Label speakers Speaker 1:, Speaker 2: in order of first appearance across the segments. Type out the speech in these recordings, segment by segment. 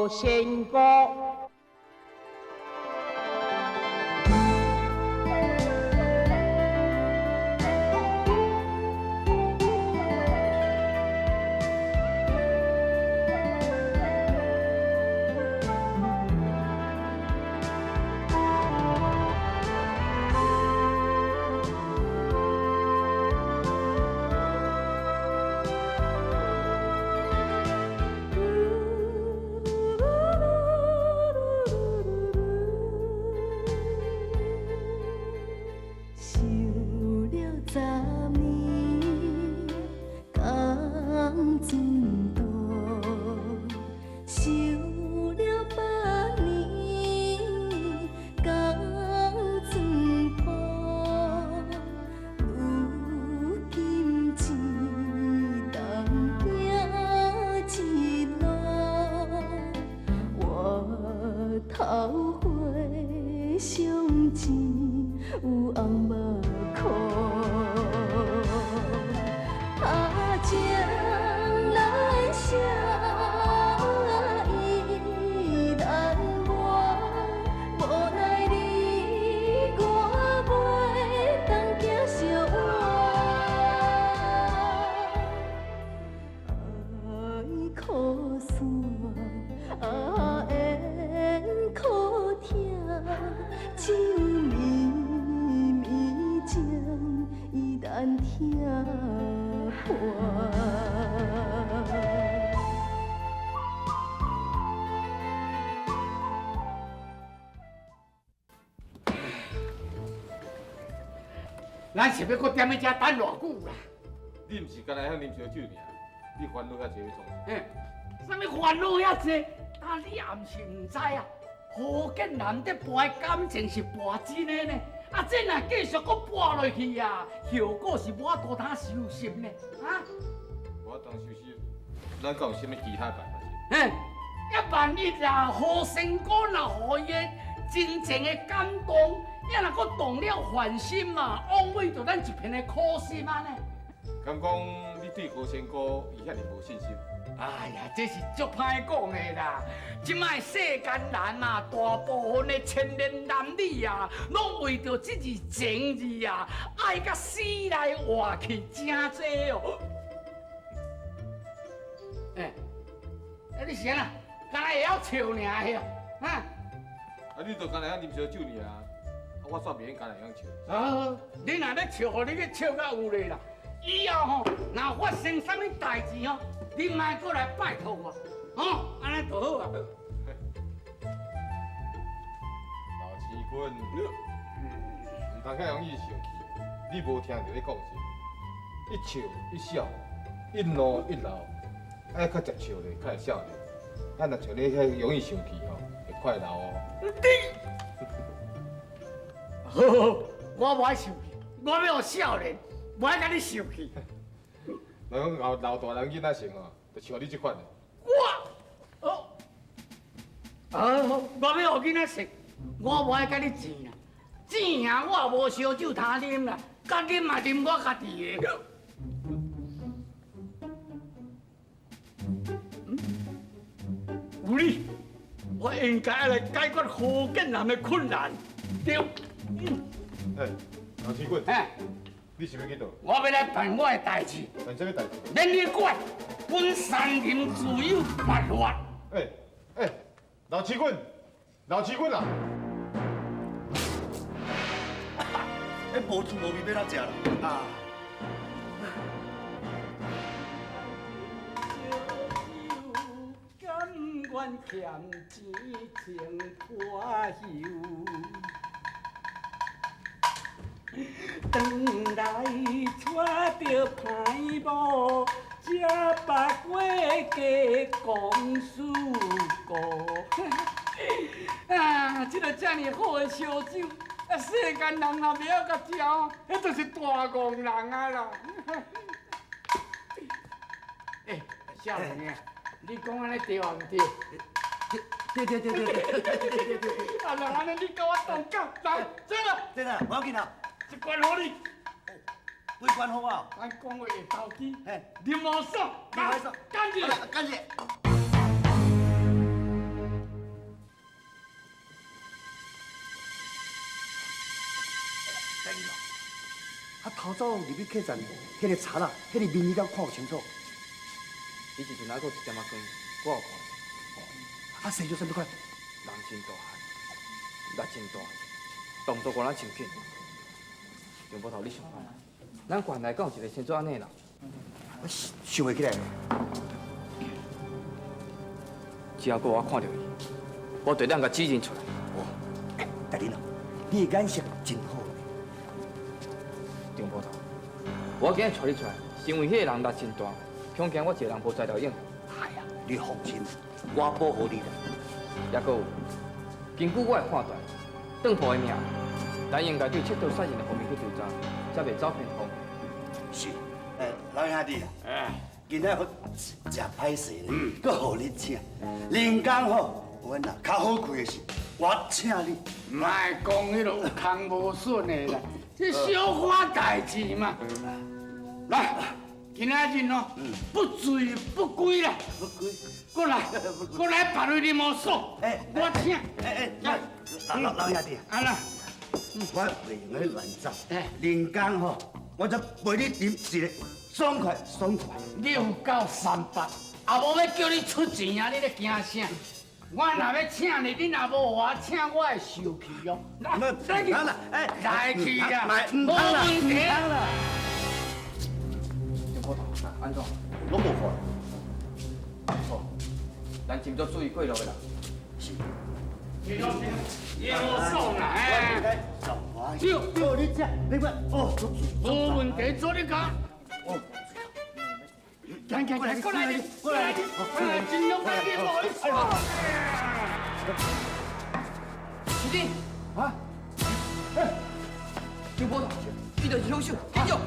Speaker 1: 何仙姑。
Speaker 2: 想了十年，仝阵途；想了百年，仝阵谱。如今一人行一路，回头回想情有红目箍。啊，情难舍，意难忘，无奈你我袂当行相换。爱可散，啊缘可疼，只有绵绵情意难听破。
Speaker 1: 咱是欲閣踮咧遮等偌久啦？
Speaker 3: 你毋是干焦會曉啉燒酒爾，你煩惱遐濟欲創啥？
Speaker 1: 嘿，啥物煩惱遐濟？啊，你也毋是毋知啊。何建南咧搏的感情是搏真的呢？啊，這若繼續閣搏落去啊，後果是無法度通收拾呢？啊？
Speaker 3: 無法當收拾，咱敢有啥物其他辦法？
Speaker 1: 嘿，啊，萬一啊，何仙姑若予伊的真情的感動，也若閣動了凡心嘛，枉費著咱一片的苦心啊呢。
Speaker 3: 敢講你對何仙姑伊遐爾無信心？
Speaker 1: 哎呀，這是足歹講的啦！這擺世間人啊，大部分的青年男女啊，攏為著這字情字啊，愛甲死來活去，誠濟哦。欸，啊你是按怎？敢若會曉笑爾遐？哈？
Speaker 3: 啊，你就干焦會曉啉燒酒爾啊！啊，我煞袂用干焦會曉笑。
Speaker 1: 啊，你若欲笑，予你去笑到有咧啦！以後吼，若發生啥物代誌吼，你莫閣來拜託我，吼，按呢就好啊。
Speaker 3: 老七君，毋通遐容易生氣。你無聽著咧講啥？一笑一笑，一怒一老，愛較捷笑咧，較會少年。啊，若像你遐容易生氣吼，會快老哦。
Speaker 1: 你，好，好，我無愛生氣，我欲予少年，無愛共你生氣。
Speaker 3: 人講老老大人囡仔性哦，就像你這款的。
Speaker 1: 我，哦，好，我欲予囡仔性，我無愛共你爭啦，爭贏我也無燒酒通啉啦，佮啉嘛啉我家己的。有理，我應該愛來解決何建南的困難。對。
Speaker 3: 欸，老七棍，
Speaker 1: 欸，
Speaker 3: 你是欲去佗？
Speaker 1: 我欲來辦我的代誌。
Speaker 3: 辦啥物代誌？
Speaker 1: 免你管，阮山林自有辦法。
Speaker 3: 欸欸，老七棍，老七棍啊！
Speaker 4: 欸，無滋無味，欲怎食啦？啊！
Speaker 1: 燒酒甘願欠錢穿破袖，轉來娶著歹某，才捌過家公司顧。啊，這个遮爾好的燒酒，啊，世間人若袂曉共食，彼就是大戇人啊啦！欸，少年啊，你講按呢對抑毋對？
Speaker 4: 對對對對對對對對對。
Speaker 1: 啊，若按呢，你共我同講，來，這個。
Speaker 4: 真的，無要緊啊。
Speaker 1: 一罐予你。
Speaker 4: 幾罐予我？
Speaker 1: 咱講話會投機。嘿，啉予爽，
Speaker 4: 啉予爽，
Speaker 1: 乾一個，
Speaker 4: 乾一個。
Speaker 5: 偷走入去客栈，彼个贼仔，彼个面你敢看有清楚？
Speaker 6: 彼时阵还阁有一点仔光，我有看。
Speaker 5: 啊，生做啥物款？
Speaker 6: 人真大汉，力真大，动作敢若真紧。张捕头，你想看，咱县内敢有一个生做按呢的人？
Speaker 5: 我想袂起来。
Speaker 6: 只要阁我看著伊，我就当共指认出来。
Speaker 5: 哦，大林啊，你的眼色真好。
Speaker 6: 张捕头，我今日带你出来，是因为彼个人力真大，恐惊我一个人无才调应付。
Speaker 5: 哎呀，你放心，我保护你啦。
Speaker 6: 抑阁有，根据我的判断，当铺的命，咱应该对窃盗杀人的方面去调查，才袂走偏锋。
Speaker 4: 是，老兄弟啊，今仔好食歹势呢，阁予你请。人工吼，阮啊较好开的是，我请你。
Speaker 1: 莫讲彼落有空无损的啦，这小可代志嘛。来，今仔日哦，不醉不归啦。
Speaker 4: 不归。
Speaker 1: 过来，过来，别位你莫爽。我请。
Speaker 4: 来，老老兄弟。
Speaker 1: 啊啦，
Speaker 4: 我袂用得乱走。人工吼，我才陪你饮一个爽快爽快。
Speaker 1: 你有够三八，啊无欲叫你出钱啊，你咧惊啥？我若欲请你，你若无予我请，我会受气哦。来，来去，来去啦，无问题。
Speaker 6: 张捕头，按怎？
Speaker 4: 拢无看。
Speaker 6: 好，咱斟酌注意过路的人。
Speaker 4: 是。
Speaker 1: 你无爽啦，哎。
Speaker 4: 对，哦，你这，你看，哦，
Speaker 1: 无问题，做你讲。哦。来来来，过来，过来，过来，尽量快点，不好意思。
Speaker 6: 师弟，啊，哎，张捕头，伊就是凶手，紧走。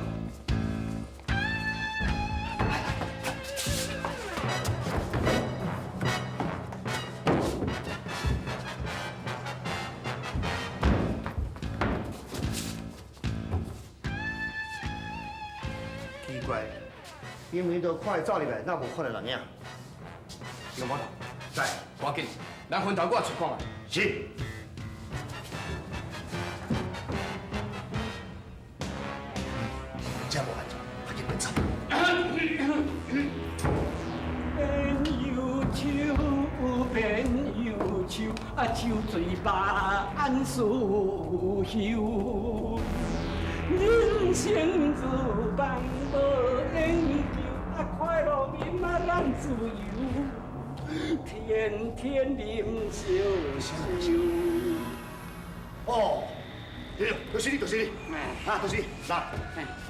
Speaker 4: 奇怪，明明都看伊走入来，哪无看著人影？
Speaker 6: 张捕头，
Speaker 4: 在，
Speaker 6: 赶紧，咱分头过来揣看觅。
Speaker 4: 是。这无安怎，快紧奔走。
Speaker 1: 变忧愁，变忧愁，啊，愁醉万事休。人生如梦无研究，啊，快乐面啊咱自由，天天啉烧酒。
Speaker 4: 哦，对，就是你，就是你，啊，就是你，来，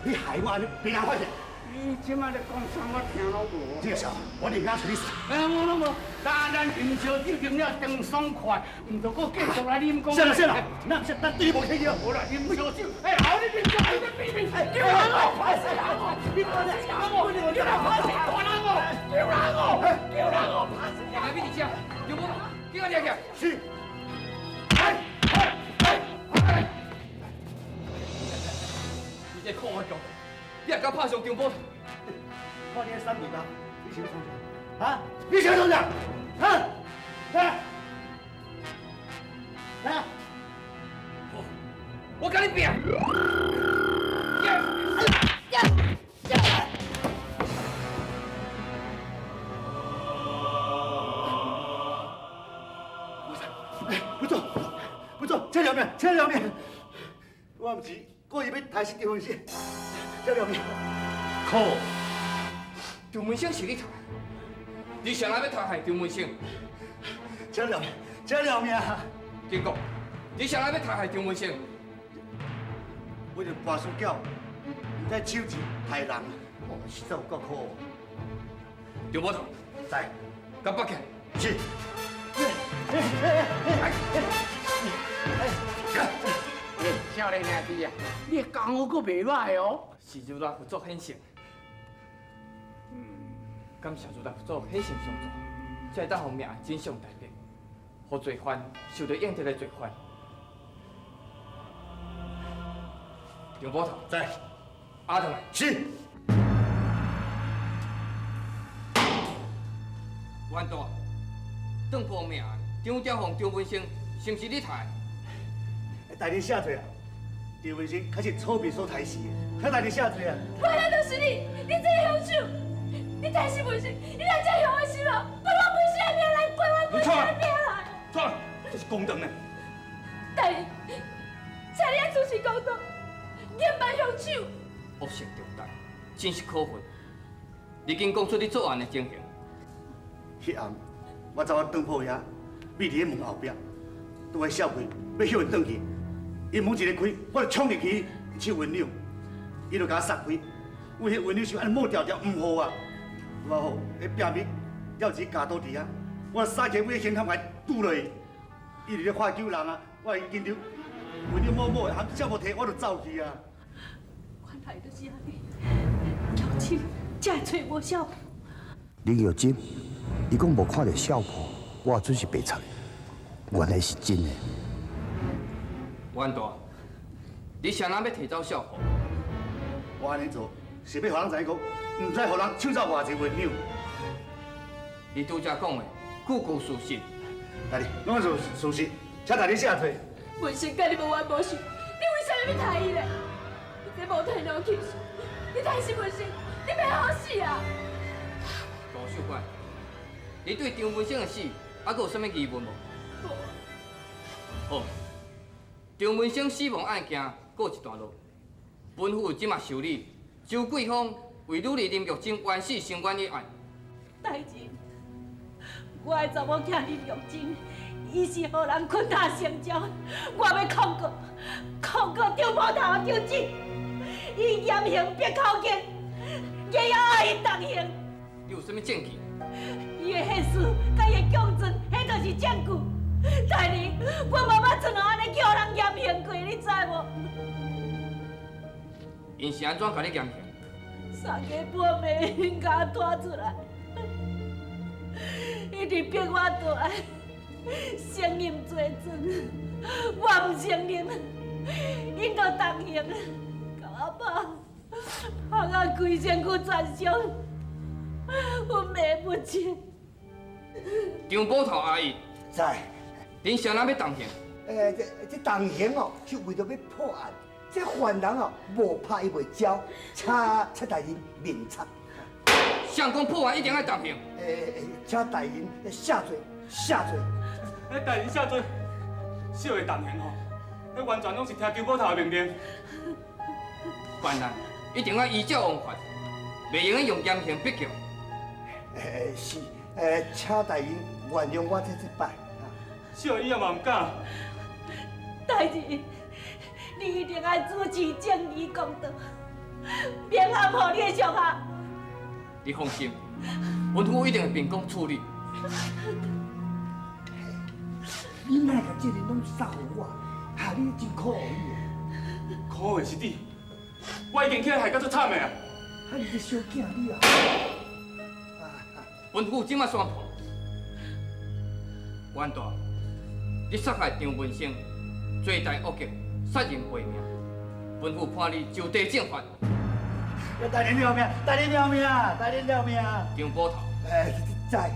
Speaker 4: 你害我按呢，被人发现。
Speaker 1: 你这摆咧讲啥，我听拢无。
Speaker 4: 这个时候，我立马找你。
Speaker 1: 哎，无拢无，咱咱饮烧酒饮了真爽快，毋著阁继续来啉讲。
Speaker 4: 是啦是啦，那是咱对你无客气哦。
Speaker 1: 无啦，啉烧酒，哎，好你啉酒，你咧比比，叫人哦，拍死人哦，你拍死人哦，叫人拍死大人哦，叫人哦，叫人哦，拍死人。
Speaker 6: 来，比你吃，有无？叫我掠起来。
Speaker 4: 是。
Speaker 6: 哎哎哎哎！你这可恶的，你也敢拍伤张捕头？
Speaker 4: 看你彼三面吧，你想创啥？啊？你想创啥？啊？来，来，
Speaker 6: 我共你拼！
Speaker 4: 不错，不错，请饶命，请饶命！我毋是故意欲刣死张文生，请饶命！
Speaker 6: 可恶！张文生是你杀的，你谁人欲杀害张文生？
Speaker 4: 请饶命！请饶命！
Speaker 6: 警告！你谁人欲杀害张文生？
Speaker 4: 为著跋输缴，毋知手钱杀人，哦，实在有够可恶！
Speaker 6: 张捕头，
Speaker 4: 在，
Speaker 6: 共绑起来。
Speaker 4: 是。
Speaker 1: 少年兄弟啊，你的功夫阁袂䆀哦。
Speaker 6: 是如来佛祖显圣。感谢如来佛祖显圣相助，才会当予命案真相大白，予罪犯受到应得的罪罚。张捕头，
Speaker 4: 在。
Speaker 6: 押转来。
Speaker 4: 是。
Speaker 6: 袁大，当铺命案，张朝凤、张文生，是毋是你杀的？
Speaker 4: 大人谢罪啊！张文生确实错被所杀死的，遐代志写罪啊！
Speaker 7: 原来就是你，你这个凶手！你太是文生，你若这凶的心哦，不我文生的命来归我文生的命来。
Speaker 8: 错了，这是公道呢。
Speaker 7: 大人，请你爱主持公道，严办凶手。
Speaker 6: 恶性重大，真是可恨。你紧讲出你作案的情形。
Speaker 4: 彼暗，我走到当铺遐，覕伫咧门后壁，拄爱小开，欲歇𪜶转去，𪜶门一个开，我就冲入去抢银两，伊就共我杀开，为彼银两想按呢摸条条，毋予啊，拄仔好，彼壁面掉一支铰刀伫遐，我杀起为胸坎共拄落去，伊伫咧喝救人啊，我紧张，银两摸摸，含小无提，我就走去啊。
Speaker 2: 原来就是按呢，玉珍才会揣无小婆。
Speaker 5: 林玉珍，伊讲无看著小婆，我准是白贼，原来是真的。
Speaker 6: 袁大，你啥人欲提走小婆？
Speaker 4: 我按呢做，是欲予人知影讲，毋知予人抢走偌济银两。
Speaker 6: 你拄才讲的，句句属实。
Speaker 4: 大人，拢是事实，请大人写罪。
Speaker 7: 文生佮你无冤无仇，你为啥物欲杀伊咧？你这无天良禽兽，你杀死文生，你欲好死啊！
Speaker 6: 杜秀官，你对张文生的死，还阁有啥物疑问无？
Speaker 7: 无。
Speaker 6: 好，张文生死亡案件告一段落，本府这马受理周桂芳为女儿林玉珍冤死伸冤一案。
Speaker 2: 大人，我的查某囝林玉珍，伊是予人捆打成招，我欲控告，控告张捕头张真，伊严刑逼口供，也要爱伊动刑。
Speaker 6: 你有啥物证据？
Speaker 2: 伊的血书佮伊的供状，彼就是证据。大人，我嘛捌跣予按呢叫人严刑过，你知无？𪜶
Speaker 6: 是按怎共你严刑？
Speaker 2: 三更半暝，𪜶共我拖出来，一直逼我倒来，承认罪状，我毋承认，𪜶就动刑，共我拍，拍到规身躯全伤，昏迷不醒。
Speaker 6: 张捕头阿姨
Speaker 5: 在。
Speaker 6: 恁啥人欲动刑？
Speaker 5: 欸，这动刑哦，是为著欲破案。这犯人哦，无拍伊袂招，请请大人明察。
Speaker 6: 谁讲破案一定爱动刑？
Speaker 5: 欸，请大人下罪，下罪。
Speaker 8: 欸，大人下罪，小的动刑吼，彼完全拢是听张捕头的命令。
Speaker 6: 办案一定爱依照王法，袂用得用严刑逼供。
Speaker 5: 欸，是，欸，请大人原谅我这一摆。
Speaker 8: 小的以后嘛毋敢。
Speaker 2: 大人，你一定爱主持正义公道，免陷予你的属下。
Speaker 6: 你放心，本府一定会秉公处理。
Speaker 5: 你莫共这个拢杀予我，哈！你真可恶你。
Speaker 8: 可恶的是你，我已经起来害甲足惨的啊！
Speaker 5: 哈，你这小囝你啊！
Speaker 6: 本府这马宣判，袁大，你杀害张文生，罪大恶极，杀人偿命，本府判你就地正法。
Speaker 4: 大人饶命！大人饶命！大人饶命！
Speaker 6: 张捕头，
Speaker 5: 欸，在。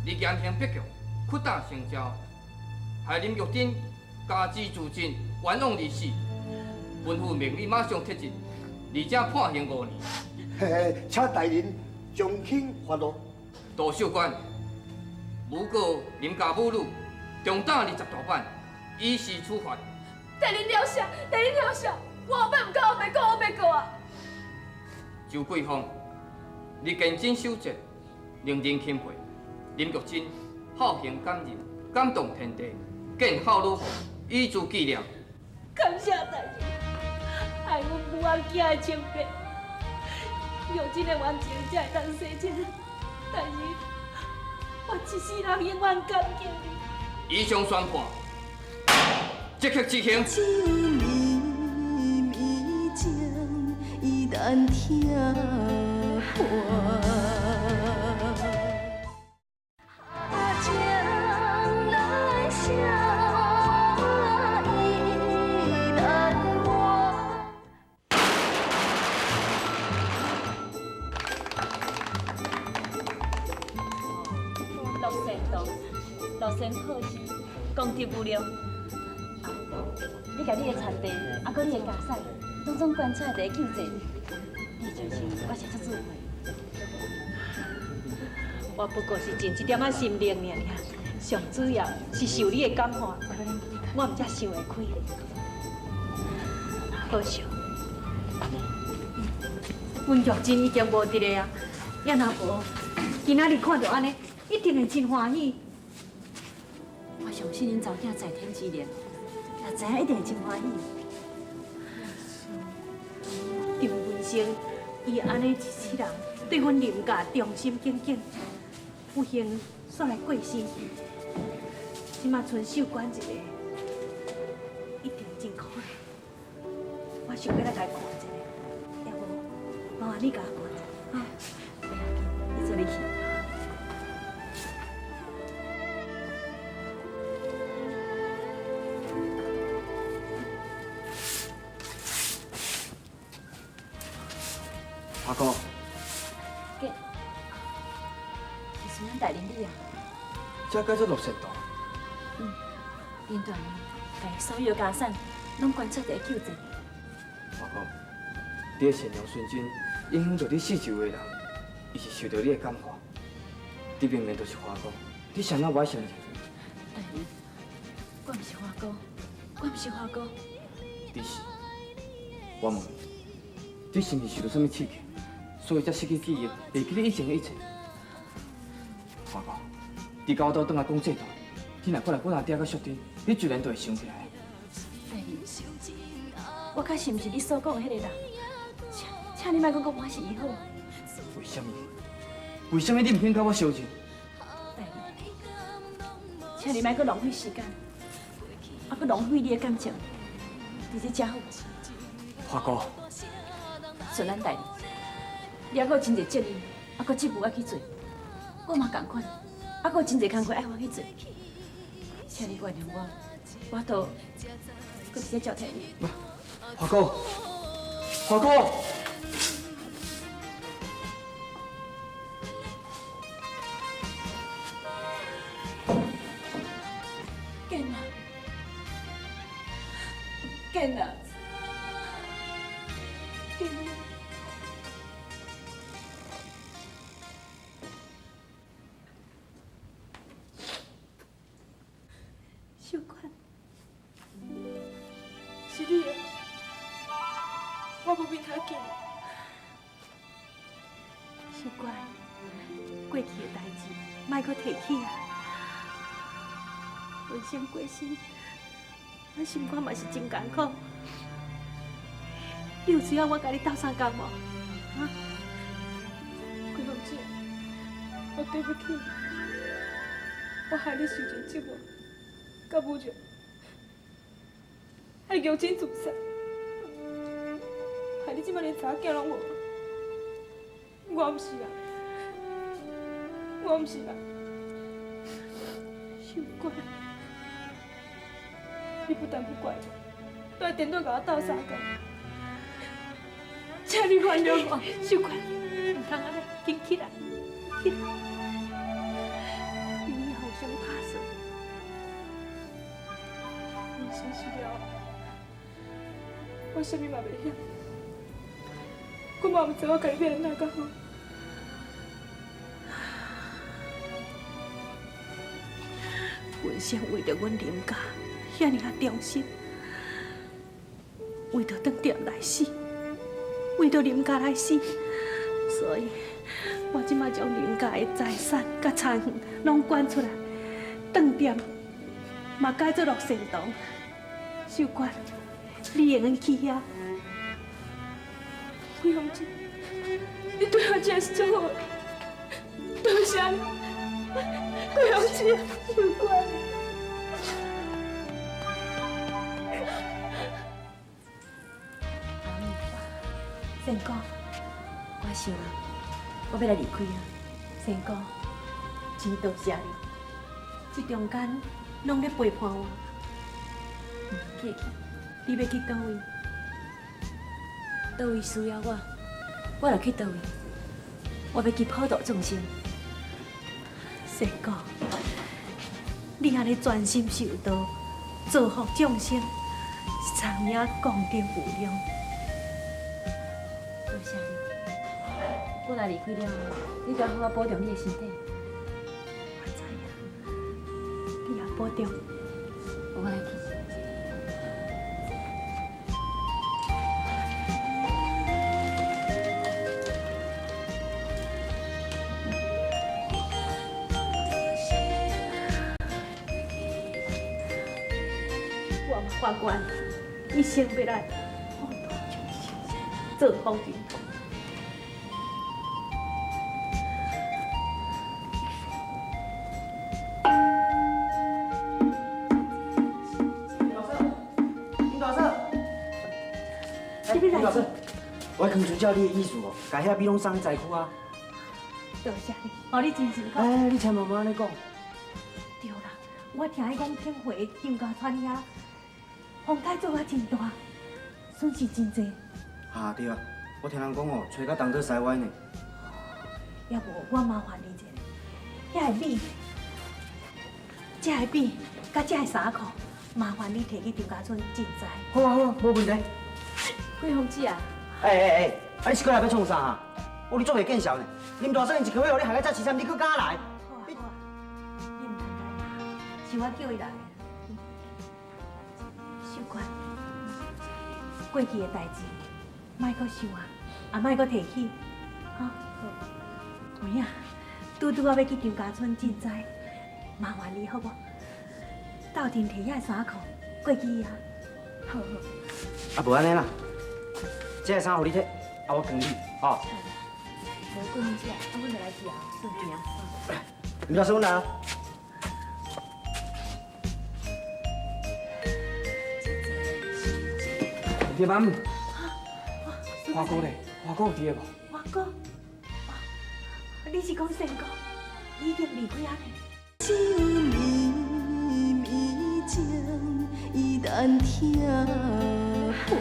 Speaker 6: 你严刑逼供，屈打成招，害林玉珍家资自尽，冤枉而死。本府命你马上撤职，而且判刑5年。
Speaker 5: 嘿嘿，请大人从轻发落。
Speaker 6: 杜秀官，诬告林家母女，重打20大板，以示处罚。
Speaker 7: 大人了赦，大人了赦，我后摆毋敢乌白讲，乌白告啊！
Speaker 6: 周桂芳，你坚贞守节，令人钦佩。林玉珍孝行感人，感动天地，建孝女墓，以资纪念。
Speaker 2: 感谢大人，害阮母仔囝的清白，玉珍的冤情才会当洗清。但是，我一世人永远感激你。
Speaker 6: 以上宣判，即刻执行。
Speaker 2: 只有绵绵情，意难听破。情难舍，意难忘。
Speaker 9: 乐善堂，乐善好施，功德无量。你共你的田地，啊，阁你的家产，拢总捐出来伫咧救济。
Speaker 2: 真是，我是足自愧。我不过是尽一点仔心力尔尔，上主要是受你的感化，我毋才想会开。好笑，阮玉珍已经无伫咧啊，也若无，今仔日看著按呢，一定会真欢喜。
Speaker 9: 我相信𪜶查某囝在天之灵，若知影一定会真欢喜。
Speaker 2: 张文生，伊按呢一世人对阮林家忠心耿耿，不幸煞来过身，这马賰秀管一个，一定真可怜。我想欲来共伊看一下，要无麻烦你共我看一下，哈？
Speaker 9: 袂要紧，你做你去。
Speaker 6: 阿哥，
Speaker 9: 姐，是孙大人你啊？
Speaker 6: 这叫做落线图。
Speaker 9: 嗯，林大人，共所有家产攏捐出来救济。
Speaker 6: 阿哥，你的善良纯真影响著你四周的人，伊是受著你的感化。你明明就是花姑，你啥人无爱承认？
Speaker 9: 大人，我毋是花姑，我毋是花姑。
Speaker 6: 你是，我问你，你是毋是受著啥物刺激，所以才失去记忆，袂记得以前的一切？花姑，你共我兜转来讲这段，你若过来阮阿爹佮淑珍，你自然就会想起来。
Speaker 9: 大人，我确实毋是你所讲的彼个人，请请你莫阁讲我是伊好。
Speaker 6: 为啥物？为啥物你毋肯共我相认？
Speaker 9: 大人，请你莫阁浪费时间，犹阁浪费你的感情，伫这遮好无？
Speaker 6: 花姑，
Speaker 9: 顺咱大人，你犹阁有真济责任，犹阁职务爱去做，我嘛仝款，犹阁有真济工课爱我去做，请你原谅我，我都阁直接照替你。
Speaker 6: 花姑，花姑。
Speaker 7: 健啊，健啊，健啊！
Speaker 2: 秀管，
Speaker 7: 是你啊，我无变较紧。
Speaker 2: 秀管，过去的代志，莫阁提起啊。文生过身，咱心肝嘛是真艰苦。你有需要我共你斗相共无？啊？
Speaker 7: 桂凤姐，我对不起你，我害你受尽折磨，佮侮辱，害玉珍自杀，害你这摆连查某囝拢无。我毋是人，我毋是人。
Speaker 2: 秀管，
Speaker 7: 你不但不怪我，都还颠倒共我斗相共，请你原谅我。
Speaker 2: 秀管，毋通按呢，紧起来，起来，你以后啥打算？
Speaker 7: 人生死了，我啥物嘛袂晓，我嘛毋知我家己欲按怎较好。
Speaker 2: 文生为著阮林家遐尔啊忠心，为著转店来死，为著林家来死，所以我这摆将林家的财产佮田园拢捐出来，转店嘛改做乐善堂。秀管，你会用去遐？
Speaker 7: 桂凤姐，你对我真是足好的，多谢你，桂凤姐，秀管。
Speaker 2: 仙姑，
Speaker 9: 我想啊，我欲来离开啊。
Speaker 2: 仙姑，真多谢你，这中间拢咧陪伴我。
Speaker 9: 毋客气。
Speaker 2: 你欲去佗位？
Speaker 9: 佗位需要我，我就去佗位。我欲去普度众生。
Speaker 2: 仙姑，你按呢专心修道，造福众生，是长命功德无量。
Speaker 9: 多谢你。我若离开了后，你著好好保重你的身体。
Speaker 2: 我知影，你也保重。
Speaker 9: 我来去。
Speaker 2: 我嘛发愿，一生欲来普度众生，做好人。
Speaker 10: 林大嫂，
Speaker 2: 你
Speaker 10: 林大嫂，我刚遵照你的意思哦，共遐米拢送去灾区啊。
Speaker 2: 多谢你，哦，你真辛苦。
Speaker 10: 哎，你千万莫按呢讲。
Speaker 2: 对啦，我听伊讲顶回张家村遐风台做啊真大，损失真济。
Speaker 10: 啊对啊，我听人讲哦，吹到东倒西歪呢。
Speaker 2: 要无我麻烦你一下，遐个米、这个米、佮这个衫裤，麻烦你提去张家村赈灾。
Speaker 10: 好啊好啊，无问题。
Speaker 9: 桂凤姐啊，
Speaker 10: 哎哎哎，啊你是过来欲创啥啊？哦，你足袂见笑呢！林大嫂𪜶一个月予你害到遮凄惨，你阁敢来？
Speaker 2: 好啊好啊，你毋通来啦，是我叫伊来的。秀娟，过去的代志，莫阁想啊，也莫阁提起，哈。有影，拄拄仔欲去张家村赈灾，麻烦你好无？斗阵提遐衫裤过去啊。
Speaker 7: 好好。
Speaker 10: 啊，无按呢啦，这个衫予你提，啊我扛你，吼。
Speaker 9: 无桂凤姐，啊，阮就来去啊，顺便啊。
Speaker 10: 林大嫂，阮来啊。
Speaker 1: 你妈，华哥咧？华哥有伫个无？
Speaker 2: 华哥，你是讲仙姑？已经离开啊呢？
Speaker 11: 酒绵绵情，伊难听破。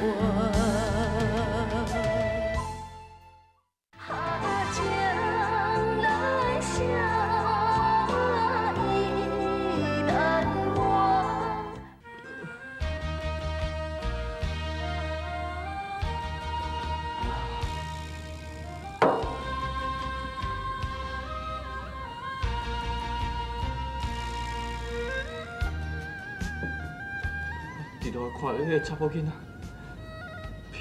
Speaker 6: 伫路看到彼个查某囡仔，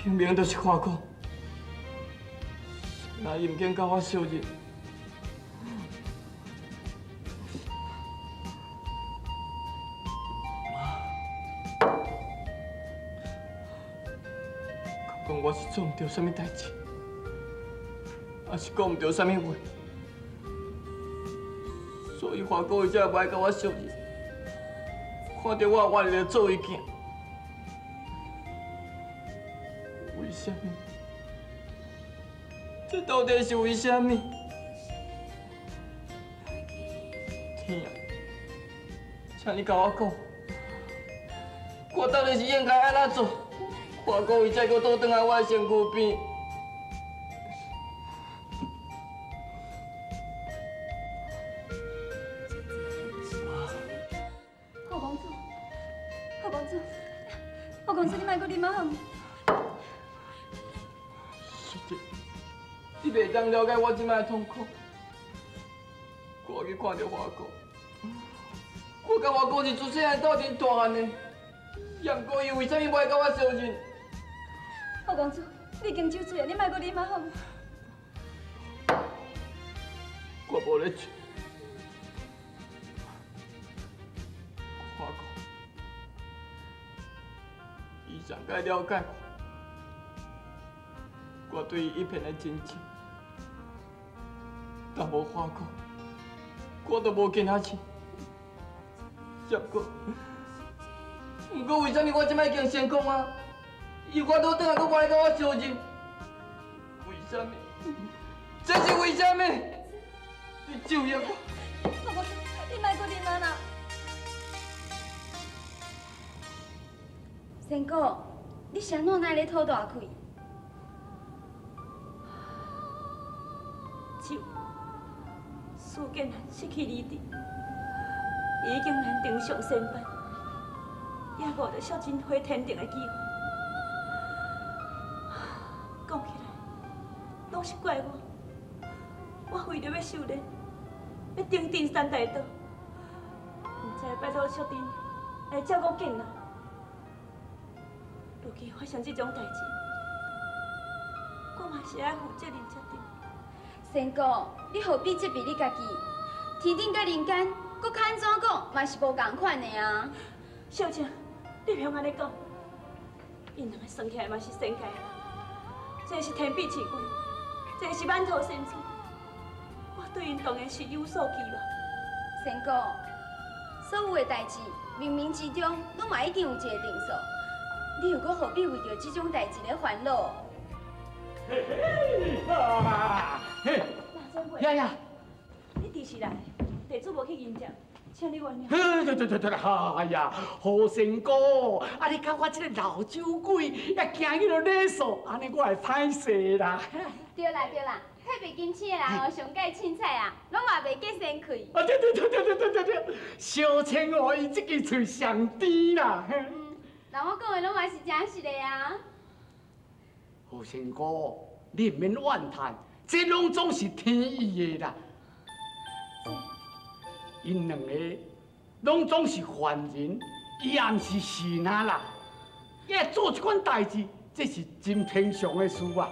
Speaker 6: 明明就是华哥，哪伊毋肯佮我相认？妈，敢讲我是做毋著啥物代志，抑是讲毋著啥物话，所以华哥伊才会无爱佮我相认。看著我，我就做伊囝。为啥物？这到底是为啥物？天啊！请你共我讲，我到底是应该按怎做，华哥伊才阁倒转来我的身躯边？
Speaker 7: 好公子，好公子，好公子，你莫阁啉啊好？
Speaker 6: 淑姐，你袂当了解我这摆的痛苦。我去看著华哥，我佮华哥是自细汉斗阵大汉的，也毋过伊为啥物无爱佮我相认？
Speaker 7: 好公子，你已经酒醉啊，你莫阁啉啊好？
Speaker 6: 我无咧醉。华哥，伊上该了解我，我对伊一片的真情，但无华哥，我都无见下去。不过为啥物我这摆已经成功啊？伊我倒转来，阁无来佮我相认？为啥物？这是为啥物？你咒怨我！
Speaker 7: 老公，你莫阁啉啊啦！
Speaker 12: 仙姑，你是按怎会咧吐大气？
Speaker 2: 酒，事竟然失去理智，已经难登上仙班，也误著小真回天庭的机会。讲起来，拢是怪我，為著欲修煉，欲登頂三大道，毋知拜託淑珍來照顧建南。如今發生這種代誌，我嘛是愛負責任才對。
Speaker 12: 仙姑，你何必責備你家己？天頂佮人間，閣較按怎講嘛是無仝款的啊！
Speaker 2: 小姐，你袂用按呢講，𪜶兩个生起來嘛是仙界人，一个是天臂赤君，一个是馒頭仙子，我對𪜶當然是有所期望。
Speaker 12: 仙姑，所有的代誌，冥冥之中攏嘛已經有一個定數，你又閣何必為著這種代誌咧煩惱？
Speaker 1: 嘿嘿，啊，嘿，呀呀，
Speaker 2: 你遲時來，地主無去迎接，請你原諒。
Speaker 1: 對對對對，哎呀，何仙姑，啊你佮我這个老酒鬼也行去落禮數，按呢我會歹勢啦。
Speaker 12: 對啦對啦，太白金星的人哦，上蓋凊彩啊，攏嘛袂結仙氣。
Speaker 1: 啊對對對對對對對，小青哦，伊這支喙上甜啦。
Speaker 12: 嗯，人我講的攏嘛是誠實的啊。
Speaker 1: 何仙姑，你毋免怨嘆，這攏總是天意的啦。𪜶兩個攏總是凡人，伊也毋是神啊啦。伊做這款代誌，這是真平常的事啊。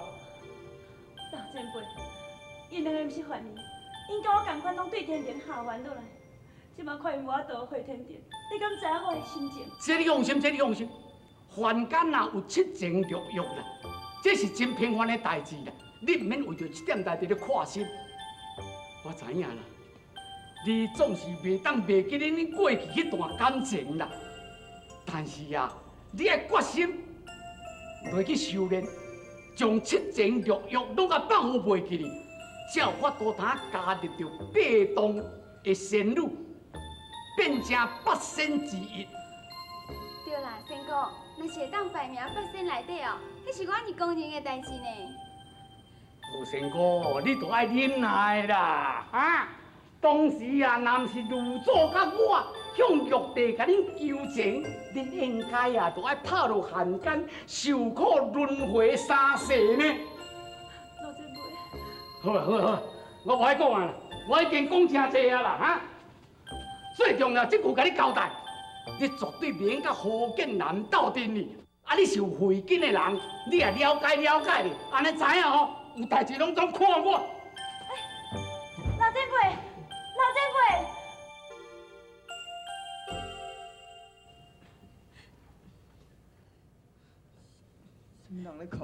Speaker 2: 老前輩，𪜶兩個毋是凡人，𪜶佮我仝款，攏對天庭下凡落來。這馬看𪜶無法度回天庭，你敢知影我的心情？
Speaker 1: 這你放心，這你放心。凡間啊有七情六欲啦，這是真平凡的代誌啦。你毋免為著這點代誌咧闊心。我知影啦。你總是袂當袂記得恁過去彼段感情啦，但是啊，你愛決心落去修煉，將七情六欲攏共放予袂記哩，才有法度通加入著八洞的仙女，變成八仙之一。
Speaker 12: 對啦，仙姑，若是會當排名八仙內底哦，彼是阮爾光榮的代誌呢。
Speaker 1: 何仙姑，你著愛忍耐啦，啊！當時啊，若毋是呂祖佮我向玉帝共恁求情，恁應該啊，著愛拍落漢奸，受苦輪迴三世呢。
Speaker 2: 老前輩，
Speaker 1: 好啊好啊好啊，我無愛講啊，我已經講誠濟啊啦哈。最重要，這句共你交代，你絕對袂用佮何建南鬥陣哩。啊，你是有慧根的人，你也了解了解咧，按呢知影吼，有代誌攏總看我。
Speaker 2: 欸，老前輩。老前輩，
Speaker 6: 啥物人咧哭？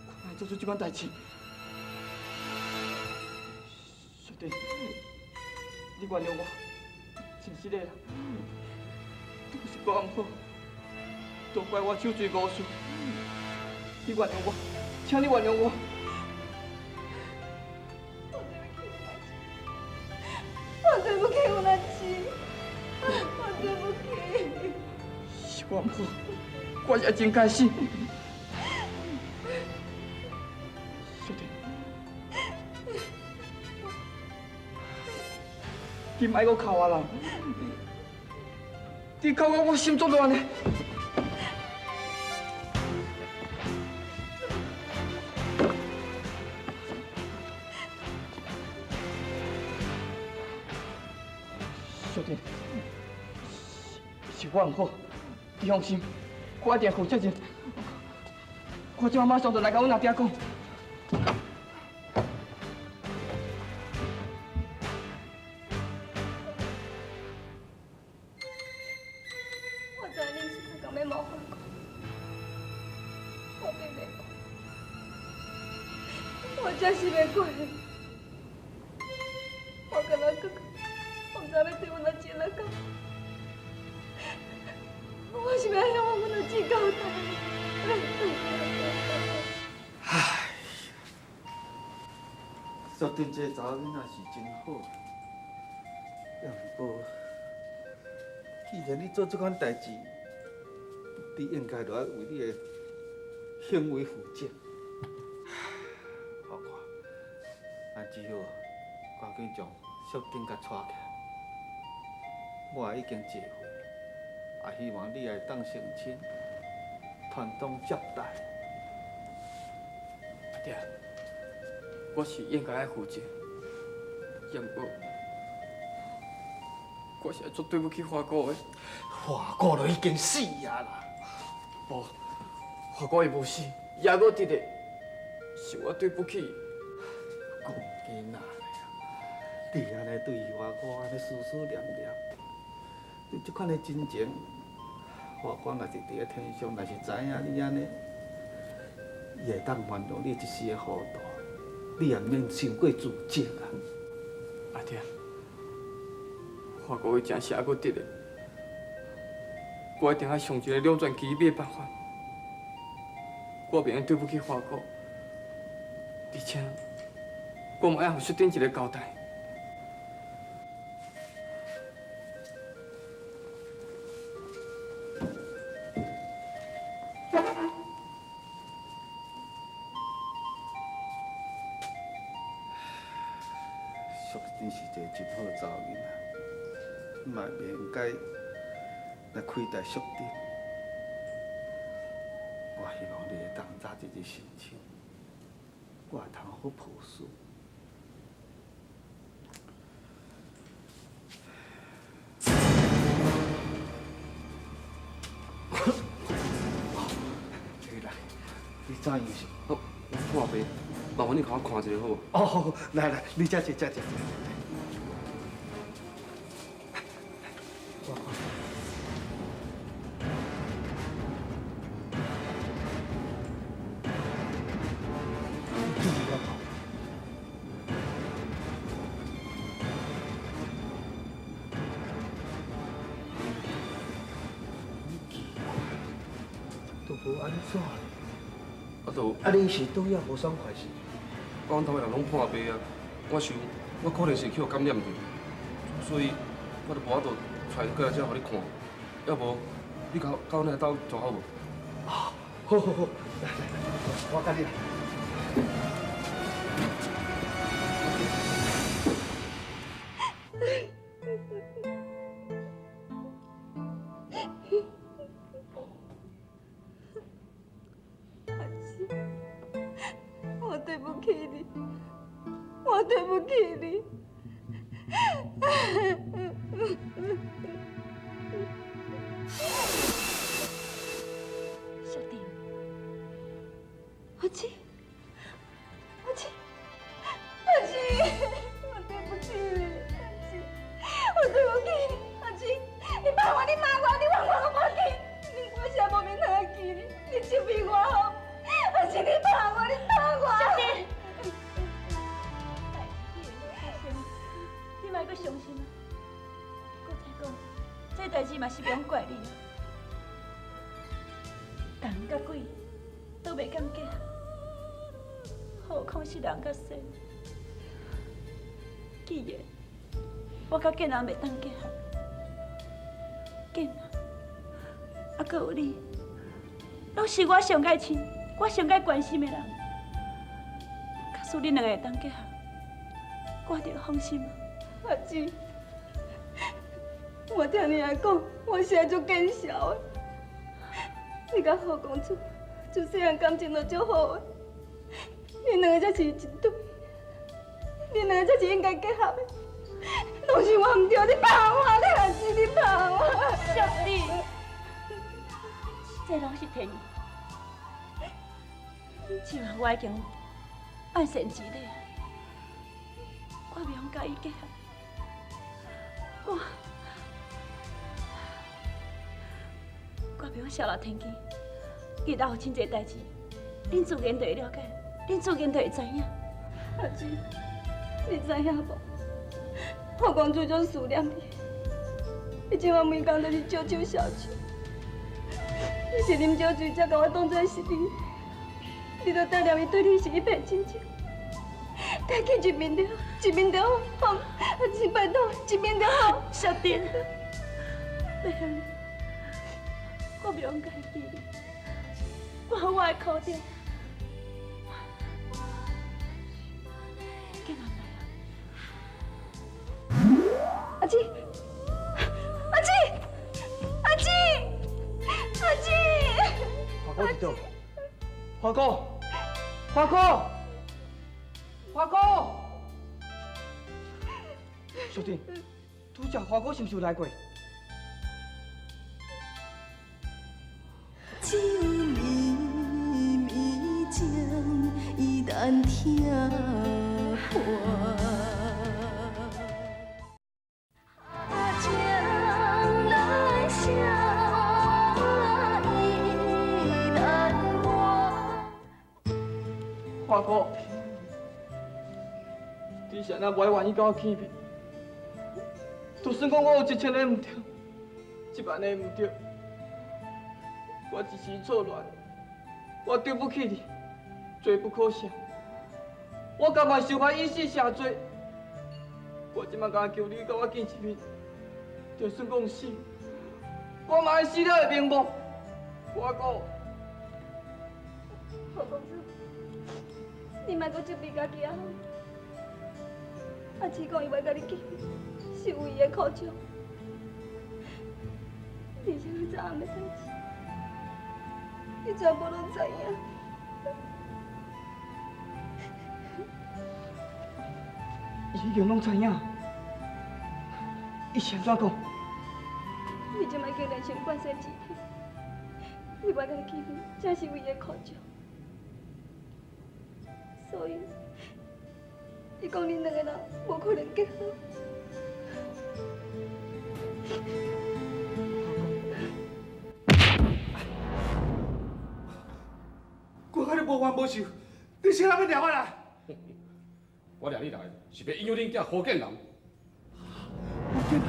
Speaker 6: 我哪會做出這款代誌？小弟，你原諒我，真失禮啦，都是我毋好，都怪我酒醉誤事。你原諒我，請你原諒我。
Speaker 7: 我對不起我阿姊，我對不起。
Speaker 6: 是我毋好，我也真該死。小弟，你莫閣哭啊啦！你哭我，我心足亂的。小弟，是我毋好，你放心，我一定負責任。我這馬上就來共阮阿爹講。
Speaker 7: 我知恁是逐工欲冒犯我，我變袂過，我真是袂過。我敢若閣，我毋知欲對阮阿姊按怎講，我是欲按怎向阮阿姊交代？
Speaker 13: 唉，淑珍這个查某囡仔是真好，也毋過，既然你做這款代誌，你應該著愛為你的行為負責。我看，咱只好趕緊將淑珍共娶起來。我已經結婚，也希望你會當成親，传宗接代。
Speaker 6: 阿爹，我是应该爱负责，也毋过，我是足对不起华哥的。
Speaker 13: 华哥都已经死啊啦！
Speaker 6: 无，华哥伊无死，伊犹阁伫咧，是我对不起伊。
Speaker 13: 讲囡仔咧，你按呢对华哥按呢思思念念，你这款的真情，华哥若是伫咧天上，若是知影你按呢，伊会当原谅你一时的糊涂，你也毋免伤过自责啊。
Speaker 6: 阿爹，华哥伊真是犹阁伫咧，我一定爱想一个两全其美的办法。我袂用对不起华哥，而且我嘛爱予淑珍一个交代。
Speaker 13: 淑珍是一个真好的查某囡仔，嘛袂应该来亏待淑珍。我希望你会当早一日成亲，我会通好抱孙。来，你怎样是？
Speaker 14: 我破病，麻烦你共我看一下好无？
Speaker 13: 哦，来来，你这坐，这坐。我看。都无安怎咧？
Speaker 14: 啊，都
Speaker 13: 啊，恁是拄也无爽快是？
Speaker 14: 我阮兜的人拢破病啊，我想我可能是去予感染著，所以我就无法度带伊过来遮予你看。要无你到阮来兜坐好无？
Speaker 13: 啊，好好好，来来来，我佮你来。
Speaker 11: 阿姊，我对不起你，我对不起你。
Speaker 9: 淑珍，
Speaker 11: 阿姊，阿姊，阿姊，我对不起你，阿姊，我对不起你，阿姊，你骂我，你骂我，你冤我，我无记，你我实无面通记你，你责备我吼，阿姊，你骂我，你打我。
Speaker 9: 淑珍，代志已经发生，你莫阁伤心啊！阁再讲，这代志嘛是袂用怪你啊。人佮鬼都袂敢结合，何况是人佮仙。既然我佮建人袂当结合，建人，啊，阁有你，拢是我上爱亲、我上爱关心的人。假使恁两个会当结合，我就放心啊。
Speaker 11: 阿姊，我听你来讲，我实在足见笑的。你佮何公子自细汉感情就足好的，恁两个才是一对，恁两个才是应该结合的。拢是我毋对，你放我，你阿姊，你放我。
Speaker 9: 淑珍，这拢是天意。这摆我已经按善之礼，我袂用佮伊结合，我袂用泄露天机，日后有真济代志，恁自然就会了解，恁自然就会知影。
Speaker 11: 阿姊，你知影无？何公子足思念你，伊这摆每工都是招手笑笑。你是啉酒醉才共我当作是你，你都带念伊对你是一片真情。带去一面就好，一面就好，阿姊拜托，一面就好。
Speaker 9: 淑珍，袂用，我袂用共伊记你，我有我的苦衷。建人来啊！
Speaker 11: 阿姊，阿姊，阿姊，阿姊，阿姊，
Speaker 6: 佗？花哥，花哥，花哥，小弟，拄才花哥是毋是有来过？
Speaker 15: 酒绵绵情，伊难听破。情难舍，意难忘。
Speaker 6: 花哥，你是按怎无愿意佮我见面？就算讲我有1000个毋对，1万个毋对，我一时错乱，我对不起你，罪不可赦。我甘愿受歹以死谢罪。我这摆敢求你佮我见一面，就算讲死，我嘛爱死了会瞑目。花哥，
Speaker 11: 侯公子，你莫阁责备家己啊！阿姊讲伊欲佮你见面，是有伊的苦衷。而且昨暗的代志，你全部拢知影。
Speaker 6: 伊已经拢知影，伊是按怎讲？
Speaker 11: 你这摆竟然成半生之体，伊欲佮你见面，正是为伊的苦衷。所以，伊讲恁两个人无可能结合。
Speaker 13: 我佮你无冤无仇，你是按怎欲掠我来？
Speaker 14: 我掠你来，是欲引诱恁囝何建南。
Speaker 13: 何建南，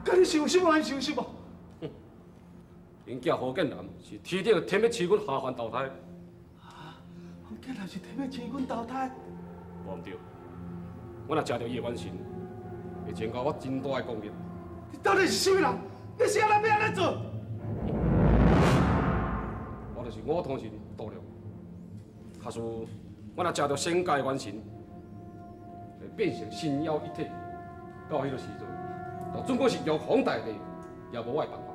Speaker 13: 佮你是有什么冤仇是无？
Speaker 14: 恁囝何建南是天顶天欲赐阮下凡投胎。
Speaker 13: 何建南是天欲赐阮投胎？
Speaker 14: 无毋对，我若食著伊的元神，会增加我真大的功力。
Speaker 13: 你到底是啥物人？你是按怎欲按怎做？
Speaker 14: 我就是五通神杜亮。假使我若食著仙界元神，会变成神妖一体。到彼个时阵，就准讲是玉皇大帝，也无我的办法。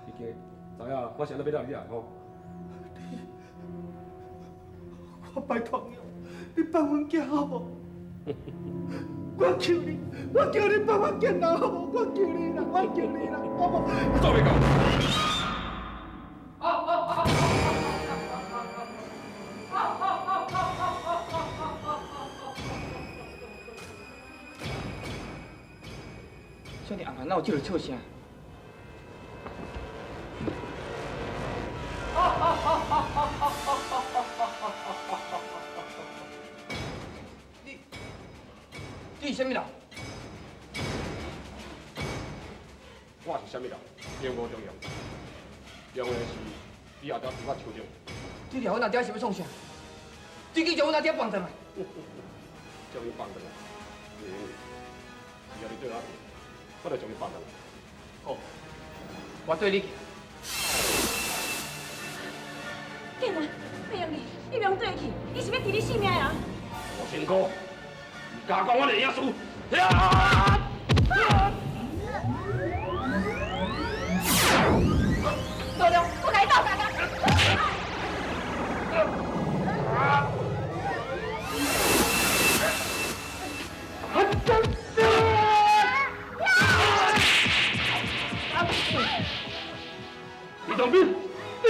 Speaker 14: 已经知影我是按怎欲掠你来吼？
Speaker 13: 我拜托你，你放阮囝好无？我求你，我求你放阮囝人好无？我求你啦，我求你啦，好无？
Speaker 14: 做袂到。
Speaker 6: 这尔暗，哪有这个笑声？你，你是啥物人？
Speaker 14: 我是啥物人，并无重要，重要的是你后条伫我手中。
Speaker 6: 你掠阮阿爹是欲创啥？你去将阮阿爹放转来？
Speaker 14: 将伊放转来，只要你对我行，我就将伊放转来。
Speaker 6: 好，我对你行。
Speaker 9: 建南，袂用你，你袂用对去，伊是欲挃你性命的人。
Speaker 14: 吴仙姑，你敢讲我会赢输？
Speaker 9: 老梁，我共你斗相共。
Speaker 14: 李长斌，你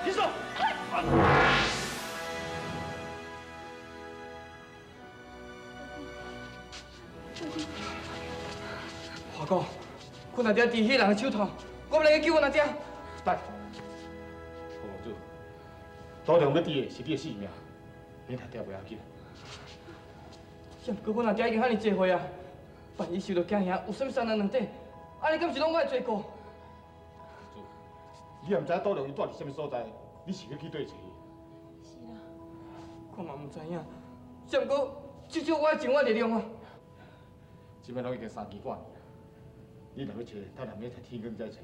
Speaker 14: 起手！
Speaker 6: 华哥，阮阿爹伫彼人的手头，我欲来去救阮阿爹。
Speaker 3: 等，侯公子，杜良欲挃的是你的性命，你阿爹袂要紧。
Speaker 6: 也毋过阮阿爹已经遐尔济岁啊，万一受著惊吓，有啥物三长两短，按呢敢是拢我的罪过？
Speaker 3: 你也毋知影杜良伊蹛伫啥物所在，你是欲去佗揣伊？
Speaker 6: 是啦，我嘛毋知影，只毋过至少我爱尽我的力量啊。
Speaker 3: 这摆拢已经三更半暝啊，你若欲揣，等下明仔载天光再揣。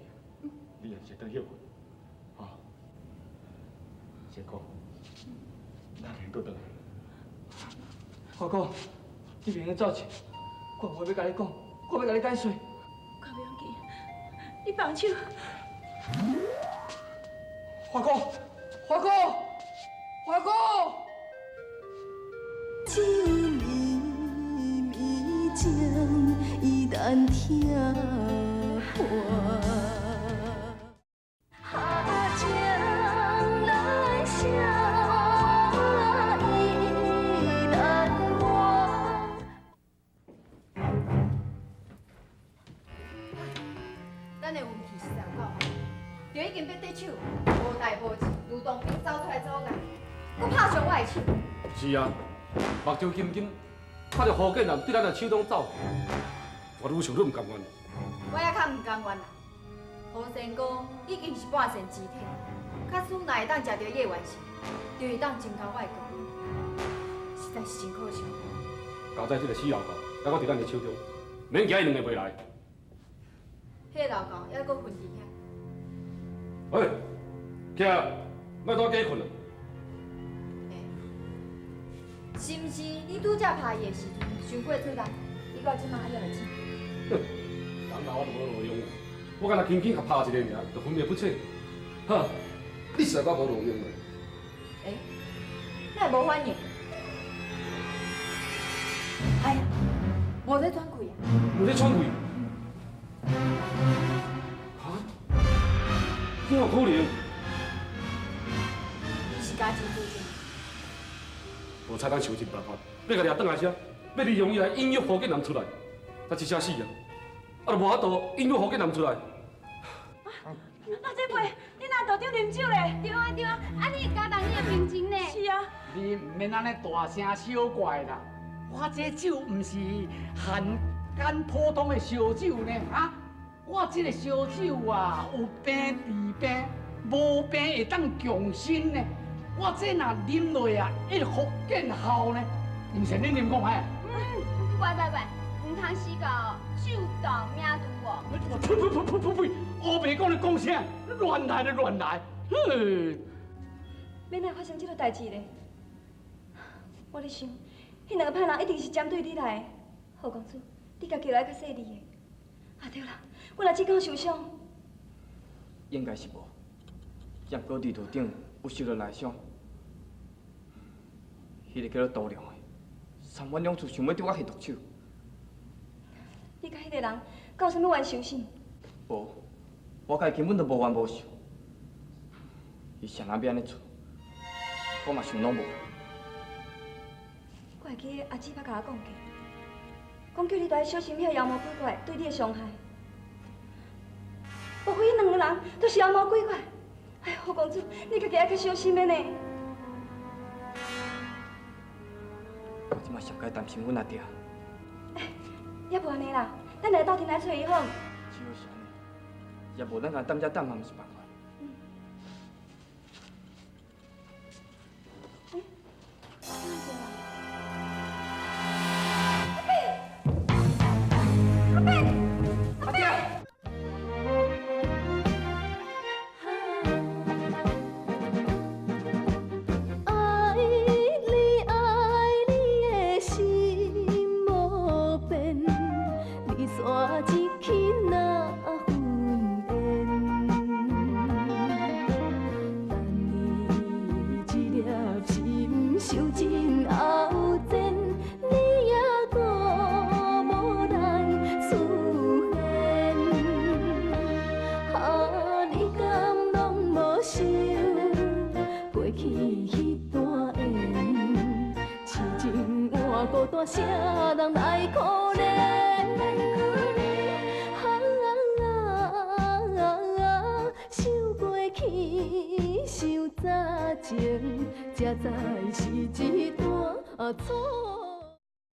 Speaker 3: 你也是转歇困，吼。仙姑，咱先阁转来。
Speaker 6: 华哥，你袂用走去，我有话欲共你讲，我欲共你解释。
Speaker 9: 我袂用记，
Speaker 2: 你放手！
Speaker 1: 华哥，华哥，华哥！
Speaker 15: 酒绵绵情，伊难听破。情难舍，意难忘。
Speaker 12: 咱的运气实在有够好，就已经欲得手，无代无志，吕洞宾走出来阻碍，阁拍伤我的手。
Speaker 14: 是啊，目睭金金，看著胡建南对咱的手中走，我愈想愈毋甘愿。
Speaker 12: 我也较毋甘愿啦。胡仙公已经是半仙之体，假使若会当食著伊的元神，就会当增加我的功力，实在是真可惜。
Speaker 14: 交代这个死老狗，犹阁伫咱的手中，免惊伊两个袂来。
Speaker 12: 彼个老狗犹阁困伫遐。
Speaker 14: 喂，起来，莫拄假困啊！
Speaker 12: 是毋是你拄才拍伊的时阵，伤过出力，伊到这马还未醒？
Speaker 14: 哼，人老我就无路用，我敢若轻轻共拍一个尔，就昏迷不醒。哈，你实在我无路用啊！
Speaker 12: 欸，哪会无反应？哎呀，无咧喘气啊！
Speaker 14: 无咧喘气？哈？怎有可能？
Speaker 12: 伊是家己主张。
Speaker 14: 无彩咱想尽办法，欲共掠转来遮，欲利用伊来引诱胡建南出来，才这下死啊！啊，就无法度引诱胡建南出来。
Speaker 2: 老姐妹，你哪道长啉酒咧？
Speaker 12: 对啊对啊，啊你会加重你的病情呢？
Speaker 2: 是啊。
Speaker 1: 你毋免按呢大声小怪啦，我这酒毋是汉间普通的烧酒呢，啊！我这个烧酒啊，有病治病，无病会当强身呢。我这若啉落啊，一福见效呢。毋信你啉看觅。
Speaker 12: 喂喂喂，毋通死到酒到命毒哦！
Speaker 1: 呸呸呸呸呸呸！乌白讲你讲啥？乱来就乱来，哼！
Speaker 11: 欲哪会发生这个代志咧？我咧想，彼两个歹人一定是针对你来的。胡公子，你家己来较细腻的。啊对啦，阮阿姊敢有受伤？
Speaker 6: 应该是无，也毋过地图顶有受到内伤。彼个叫做杜良的，三番两次想欲对我下毒手。
Speaker 11: 你佮彼个人敢有啥物冤仇是？
Speaker 6: 无，我佮伊根本就无冤无仇。伊啥人欲按呢做，我嘛想拢无。
Speaker 11: 我会记得阿姊捌共我讲过，讲叫你著爱小心彼个妖魔鬼怪对你的伤害。莫非彼两个人都是妖魔鬼怪？哎，胡公子，你家己爱较小心的呢。
Speaker 6: 我这马上该担心阮阿爹。
Speaker 11: 哎，也无按呢啦，咱来斗阵来揣伊好。
Speaker 6: 只好是按呢，也无咱共等遮等嘛，毋是办法。
Speaker 15: 啥人来可怜？啊，想过去，想早前，才知是一段错。